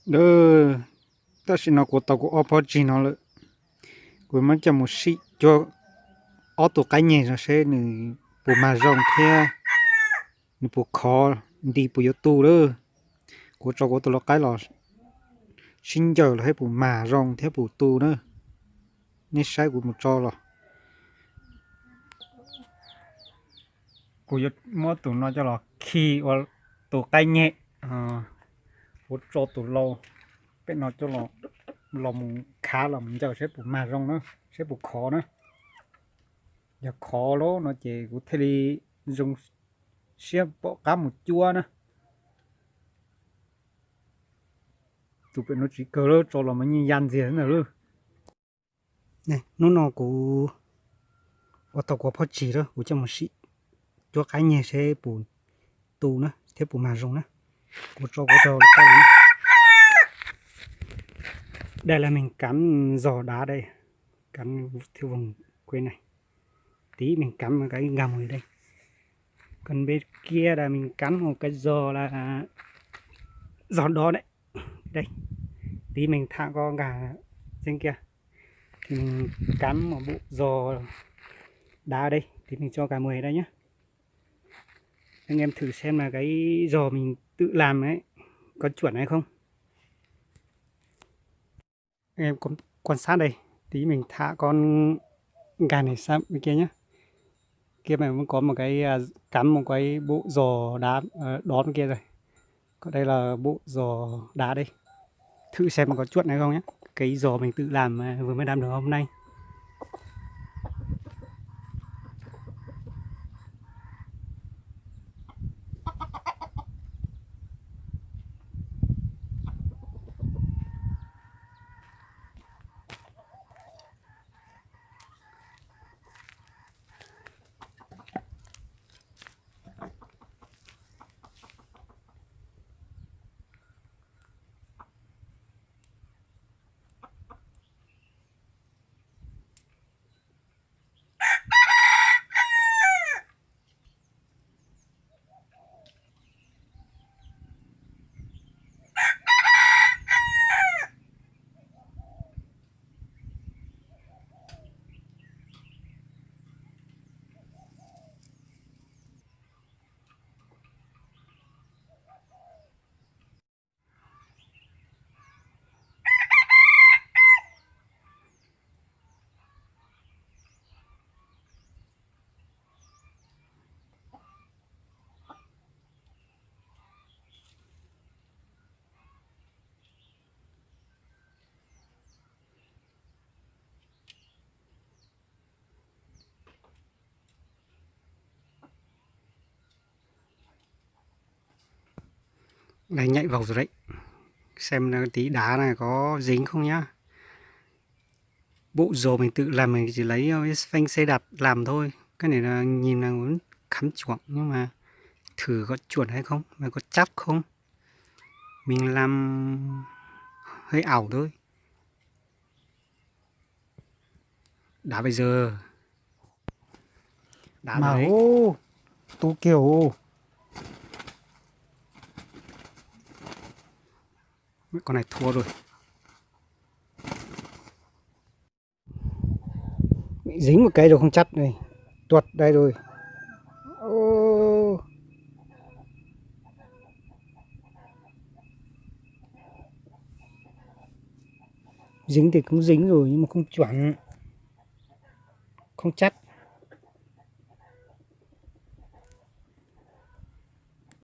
Tam sim no kuv tau kuv ob pob tsig no lawm, kuv muab coj mus sim cuab ob tug qaib nyeg no seb nws puas mag zoo thiab nws puas khov nti puas yuav tu lawm. Kuv tso kuv tus lau qaib los sib ncaws los seb puas mag zoo thiab puas tu na. Nej saib kuv mus tso los. Kuv yuav muab tus no coj los khi ua tus qaib nyeg. Kuv tso tus lau pem no coj los, los mus khav los mus ncaws seb puas mag zoo na, seb puas khov na. Yog khov lawm no ces kuv thiaj li zoo siab pom qab mus cuab na. Tus pem no tsis kawg lawm, tso los mas yeej ya ntxiag ntawd lawm. Hnub no kuv ua tau kuv pob tsig lawm, kuv coj mus sim cuab qaib nyeg seb puas tu na thiab puas mag zoo na. Kuv tso kuv rau lawm. Đây là mình cắm giò đá đây. Cắm thiêu vùng quê này. Tí mình cắm cái gà mùi đây. Còn bên kia là mình cắm một cái giò là giò đỏ đấy. Đây. Tí mình thả con gà trên kia. Thì mình cắm một bộ giò đá ở đây. Tí mình cho gà mùi ở đây nhé. Anh em thử xem là cái giò mình tự làm ấy có chuẩn hay không. Em quan, quan sát đây, tí mình thả con gà này sang bên kia nhé. Kia mà vẫn có một cái, à, cắm một cái bộ giò đá, ờ, đón kia rồi. Còn đây là bộ giò đá đây. Thử xem mà có chuẩn hay không nhé. Cái giò mình tự làm mà vừa mới làm được hôm nay. Đây, nhảy vào rồi đấy. Xem là tí đá này có dính không nhá. Bộ giò mình tự làm, mình chỉ lấy, ờ, phanh xe đạp làm thôi. Cái này là nhìn là cũng khắm chuẩn, nhưng mà thử có chuẩn hay không, mà có chắc không. Mình làm hơi ảo thôi. Đá bây giờ. Đá mà rồi đấy. Ô, tú kiểu. Con này thua rồi. Dính một cái rồi không chắc này. Tuột đây rồi. Ô. Dính thì cũng dính rồi nhưng mà không chuẩn. Không chắc.